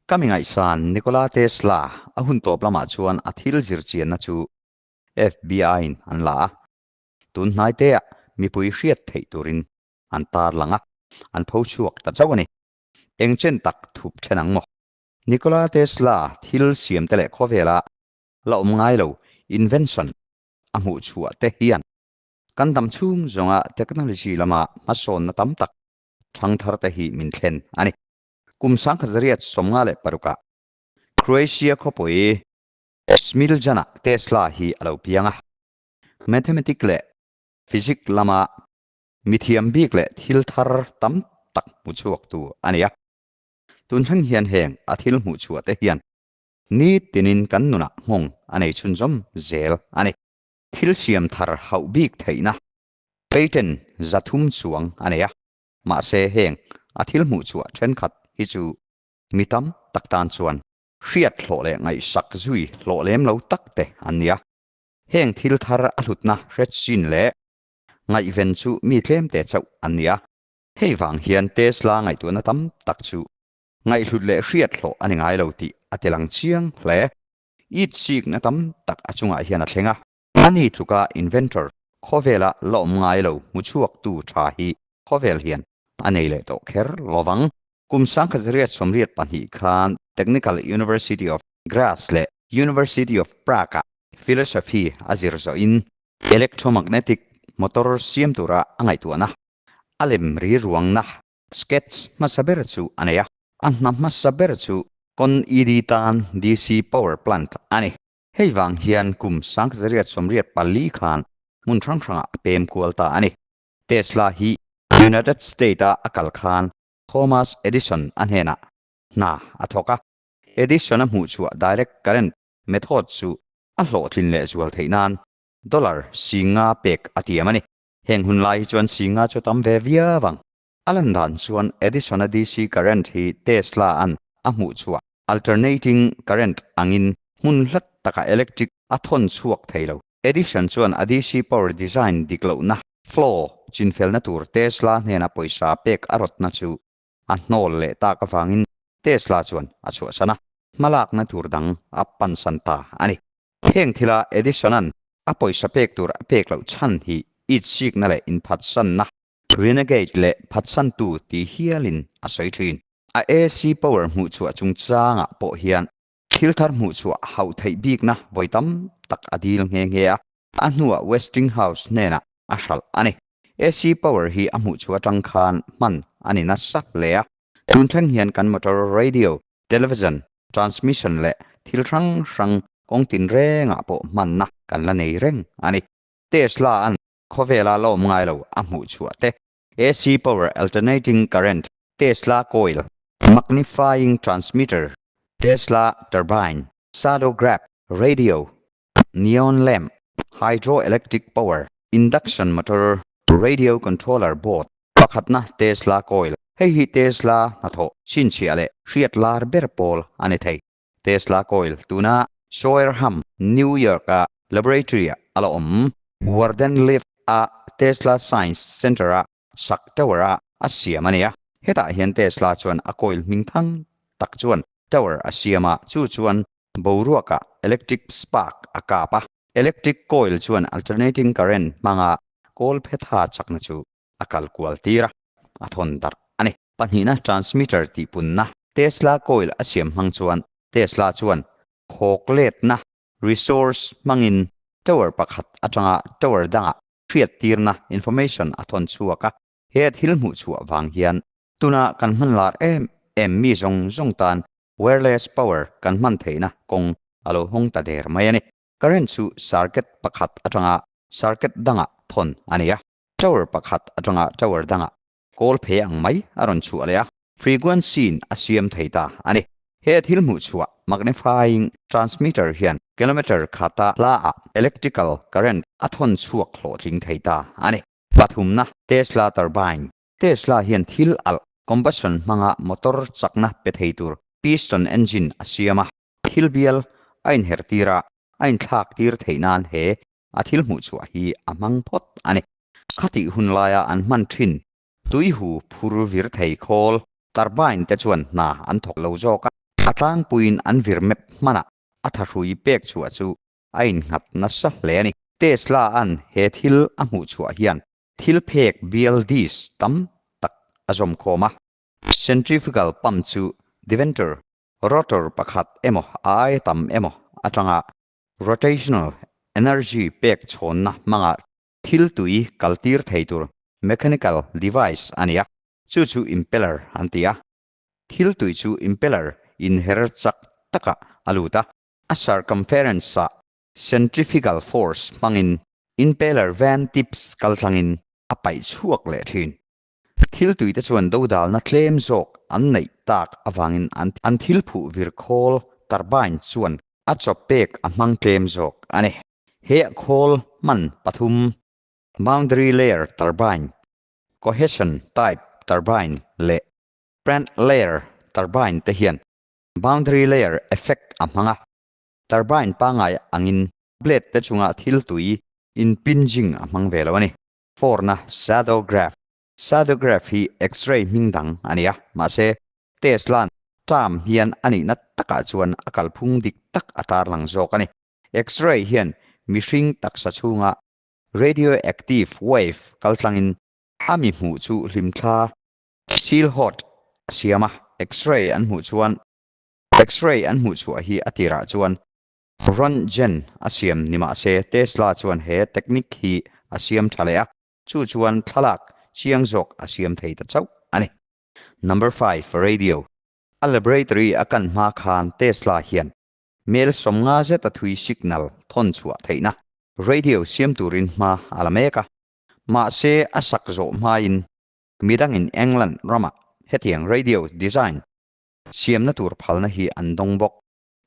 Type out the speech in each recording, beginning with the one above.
Ka mi ngaihsan Nikola Tesla a hun tawp lamah chuan a thil zir chianna chu FBI-in an la a, tun hnaiteah mipui hriat theih turin an tar lang a, an pho chhuak ta chauh a ni. Eng chen tak thup then ang maw? Nikola Tesla thil siamte leh khawvela la awm ngai lo invention a hmuh chhuah te hian kan dam chhung zawnga technology lama hmasawnna tam tak thangthar te hi min thlen a ni. Kum 1956 ah Croatia khawpui Smiljan ah Tesla hi a lo piang a. Mathematic leh Physics lama mithiam bik leh thil thar tam tak hmu chhuaktu a ni a. Tun thleng hian heng a thil hmuh chhuah te hian ni tinin kan nunah nghawng a nei chhunzawm zel a ni. Thil siam thar hauh bik theihna patent 300 chuang a nei a, mahse heng a thil hmuh chhuah thenkhat hi chu mi tam tak tan chuan hriat hlawh leh ngaihsak zui hlawh lem lo tak te an ni a. Heng thil thar a hlutna hre chin leh ngaihven chu mi tlem te chauh an ni a. Hei vang hian Tesla ngaihtuahna tam tak chu ngaihhlut leh hriat hlawh a ni ngai lo tih a ti lang chiang hle. It sikna tam tak a chungah hian a thleng a. Ani tluka inventor khawvela la awm ngai lo hmu chhuaktu tha hi khawvel hian a nei leh tawh kher lovang. Kum 1982 khan Technical University of Graz leh University of Prague-ah philosophy a zir zawhin electromagnetic motor siam tura a ngaihtuahna a lem ri ruangna Sketch hmasa ber chu a nei a, a hna hmasa ber chu Con Ed tan DC power plant a ni. Hei vang hian kum 1984 khan hmun hrang hrangah a pem kual ta a ni. Tesla hi United State-a a kal khan Thomas Edison a hnenah hna a thawk a, Edison-a hmuhchhuah direct current method chu a hlawhtlin lehzual theih nan dollar 50 pek a tiam a ni. Heng hun lai hi chuan Singa chu tam ve viau ang. A lan dan chuan Edison-a DC current hi Tesla-a'n a hmuh chhuah alternating current angin hmun hlat takah electric a thawn chhuak thei lo. Edison chuan a DC power design dik lohna, flaw, chinfelna tur Tesla hnena pawisa pek a rawtna chu a hnawl leh tak avangin Tesla chuan a chhuahsan a, hmalakna tur dang a pansan ta a ni. Heng thila Edison-a'n a pawisa pek tur a pek loh chhan hi itsikna leh inphatsanna, renegade leh phatsantu ti hialin a sawi thin. A AC power hmuhchhuah chungchangah pawh hian thil thar hmuhchhuah hauh theih bikna vawi tam tak a dil nghe nghe a, a hnuah Westinghouse hnenah a hralh a ni. AC power hi a hmuhchhuah atang khan hman a ni nasa hle a, tun thleng hian kan motor, radio, television, transmission leh thil hrang hrang kawng tinrengah pawh hmanna kan la nei reng a ni. Tesla an khawvela la awm ngai lo a hmuhchhuah te, AC power alternating current, Tesla coil, magnifying transmitter, Tesla turbine, shadow grab, radio, neon lamp, hydroelectric power, induction motor, radio controller board, pakhatna Tesla coil, hei hi Tesla hnathawh chhinchhiah leh hriat lar ber pawl a ni thei. Tesla coil tuna Shoreham, New York-a laboratory-ah a la awm. Wardenlift-a Tesla Science Center-a sak tower-a a siam a ni a. Hetah hian Tesla chuan a coil hming thang tak chuan tower a siam a, chu chuan boruakah electric spark a kap a. Electric coil chuan alternating current hmanga kawl phetha chakna chu a kal kual tir a, a thawn darh a ni. Pahnihna transmitter tihpunna Tesla coil a siam hmang chuan Tesla chuan khawk letna resource hmangin tower pakhat atanga tower dangah hriattirna information a thawn chhuak a. He thil hmuh chhuah vang hian tuna kan hman lar em em mi zawng zawng tan wireless power kan hman theihna kawng a lo hawng ta der mai a ni. Current chu circuit pakhat atanga circuit dangah thawn a ni a, tower pakhat atanga tower dangah kawl phe ang mai a rawn chhuah leh a, frequency-in a siam thei ta a ni. He thil hmuh chhuah magnifying transmitter hian kilometer khata hlaah electrical current a thawn chhuak hlawhtling thei ta a ni. Pathumna, Tesla turbine. Tesla hian thil alh, combustion, hmanga motor chakna pe thei tur piston engine a siam a, thil bial a inherh tir a, a inthlak tir theih nan he a thil hmuh chhuah hi a hmang phawt a ni. Khatih hun laia an hman thin tuihu phur vir thei khawl, turbine, te chuan hna an thawk lo zawk a. A tlangpuiin an vir mep hmanah a thahrui pek chhuah chu a innghat nasa hle a ni. Tesla-a'n he thil a hmuh chhuah hian thil phek bial disc tam tak a zawm khawm a. Centrifugal pump chu Deventer rotor pakhat emaw a aia tam emaw atanga rotational energy pek chhawnna hmanga thil tui kaltir thei tur mechanical device a ni a, chu chu impeller an ti a. Thil tui chu impeller inher chak takah a lut a, a circumference-ah centrifugal force hmangin impeller vane tips kaltlangin a paih chhuak leh thin. Thil tuite chuan dodalna tlem zawk an neih tak avangin an thil phuh vir khawl turbine chuan a chaw pek a hmang tlem zawk a ni. He a khawl hman pathum, boundary layer turbine, cohesion type turbine leh plant layer turbine te hian boundary layer effect a hmang a, turbine pangngai angin blade te chunga thil tui inpinging a hmang ve lo a ni. Forna Shadowgraph Shadowgraph hi X-ray hming dang a ni a, mahse Tesla term hian a nihna takah chuan a kalphung dik tak a tarlang zawk a ni. X-ray hian mihring taksa chhunga radioactive wave kaltlangin a mi hmuh chu hlimthla, silhouette, a siam a, X-ray an hmuh chuan X-ray an hmuh chhuah hi a tirah chuan Röntgen a siam ni mahse Tesla chuan he technique hi a siam tha leh a, chu chuan thlalak chiang zawk a siam thei ta chauh a ni. Number 5, Radio. A laboratory a kan hma khan Tesla hian mel 50 zeta thui signal thawn chhuah theihna radio siam turin hma a la mek a, mahse a sak zawh hmain midangin England ramah hetiang radio design siamna tur phalna hi an dawng bawk.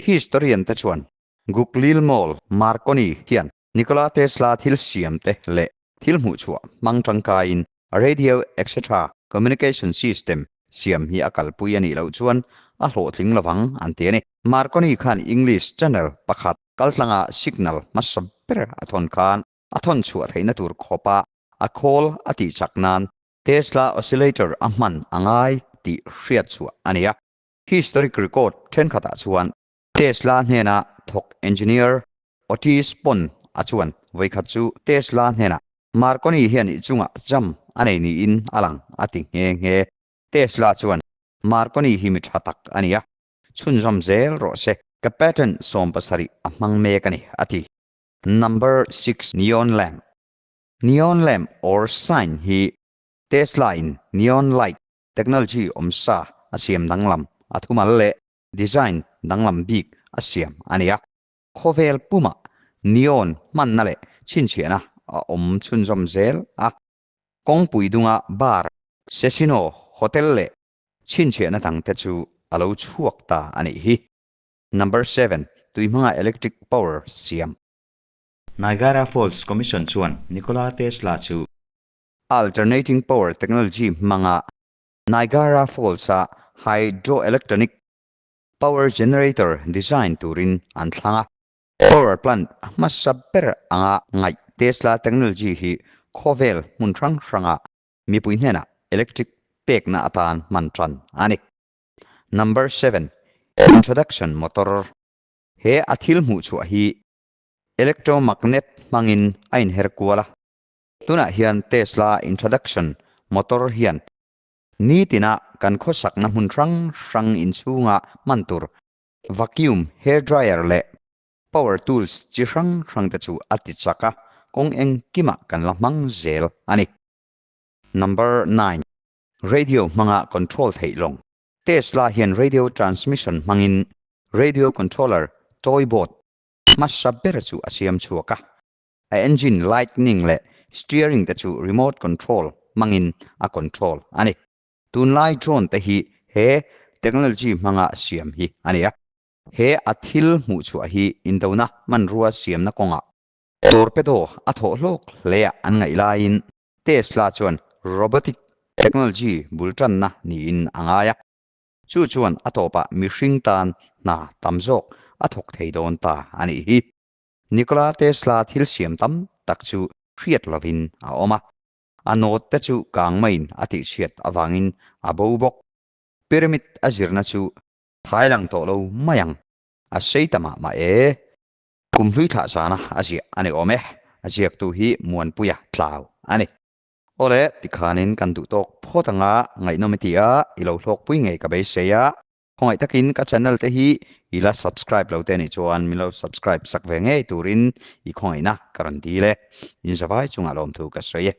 Historian te chuan Guglielmo Marconi hian Nikola Tesla thil siam te leh thil hmuh chhuah hmang tangkaiin radio etc. Communication system siam hi a kalpui a nih loh chuan a hlawhtling lovang an ti a ni. Marconi khan English channel pakhat kaltlanga signal hmasa ber a thawn khan a thawn chhuah theihna tur khawpa a khawl a tih chak nan Tesla oscillator a hman a ngai tih hriat chhuah a ni a. Historic record thenkhatah chuan Tesla hnena thawk engineer Otis Pond a chuan vawikhat chu Tesla hnenah Marconi hian i chungah jam a nei niin a lang a ti nghe nghe. Tesla chuan Marconi hi mi tha tak a ni a, chhunzawm zel rawh se, ka patent 70 a hmang mek a ni a ti. Number 6 Neon Lamp Neon lamp or sign hi Tesla in neon light Technology awmsa a siam danglam a thumal leh design danglam bik a siam a ni a. Khawvel pumah neon hmanna leh chhinchhiahna a awm chhunzawm zel a. Kawngpui dunga bar, casino, hotel leh chhinchhiahna dangte chu a lo chhuak ta a nih hi. Number 7, Tui hmanga electric power siam. Niagara Falls Commission chuan Nikola Tesla chu Alternating power technology hmanga Niagara Falls-a hydroelectronic power generator design turin an thlang a. Power plant hmasa ber anga ngaih Tesla technology hi khawvel hmun hrang hranga mipui hnenah electric pekna atan hman tan a ni. Number 7, Introduction Motor He a thil hmuh chhuah hi electromagnet hmangin a inher kual a. Tunah hian Tesla introduction motor hian nitina kan khawsakna hmun hrang hrang inchhunga hman tur vacuum, hair dryer leh power tools chi hrang hrang te chu a ti chak a, kawng engkimah kan la hmang zel a ni. Number 9. Radio hmanga control theih lawng. Tesla hian radio transmission hmangin radio controller toy boat hmasa ber chu a siam chhuak a. A engine, lightning leh steering te chu remote control hmangin a control a ni. Tunlai drone te hi he technology hmanga siam hi a ni a. He a thil hmuh chhuah hi indona hmanrua siamna kawngah torpedo a thawh hlawk hlea an ngaih laiin Tesla chuan robotic technology bul tanna niin a ngai a. Chu chuan a tawpah mihring tan hna tam zawk a thawk thei dawn ta a nih hi. Nikola Tesla thil siam tam tak chu hriat lovin a awm a, a note te chu kang maiin a tihchhiat avangin a bo bawk. Pyramid a zirna chu. Thai lang tawh lo mai ang. A sei ta mah mah e. Kum hlui thlah zana a ziah a ni awm e. A ziaktu hi Muanpuia Tlau a ni. Awle, tikhanin kan duh tawk phawt anga ngaihnawm i ti a, i lo hlawkpui ngei ka beisei a. Khawngaih takin ka channel te hi i la subscribe lo te nih chuan min lo subscribe sak ve ngei turin i khawngaihna ka rawn dil e. Inzavai chungah lawmthu ka sawi e.